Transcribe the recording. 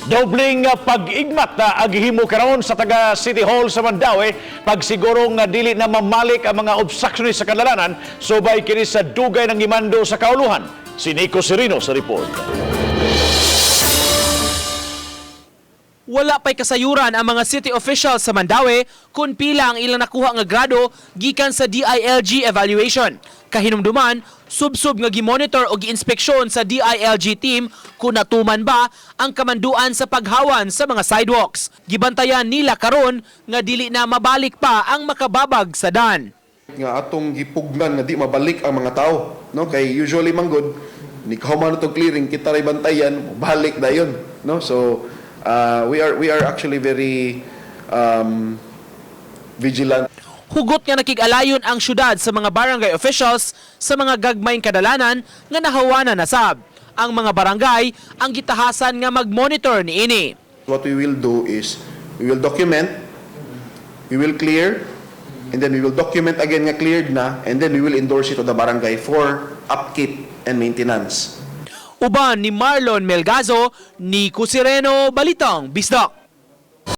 Dobleng pag-igmat na ang gihimo karon sa taga City Hall sa Mandaue pagsiguro nga dili na mamalik ang mga obstructionist sa kadalanan, subay kini sa dugay ng gimando sa kauluhan. Si Nico Serino sa report. Wala pa'y kasayuran ang mga city officials sa Mandaue kung pila ang ilang nakuha nga grado gikan sa DILG evaluation. Kahinumduman, subsub nga gimonitor o giinspeksyon sa DILG team kung natuman ba ang kamanduan sa paghawan sa mga sidewalks. Gibantayan nila karon nga dili na mabalik pa ang makababag sa dan. Nga atong gipugnan nga di mabalik ang mga tao, no? Kay usually man gud ni kahuman tong clearing, kita ray bantayan, balik dayon, no? So we are actually very vigilant. Hugot nga nakig-alayon ang syudad sa mga barangay officials sa mga gagmayng kadalanan nga nahawanan na sab. Ang mga barangay ang gitahasan nga mag-monitor niini. What we will do is we will document, we will clear, and then we will document again nga cleared na, and then we will endorse it to the barangay for upkeep and maintenance. Uban ni Marlon Melgazo, Nico Sireno, Balitang Bisdak.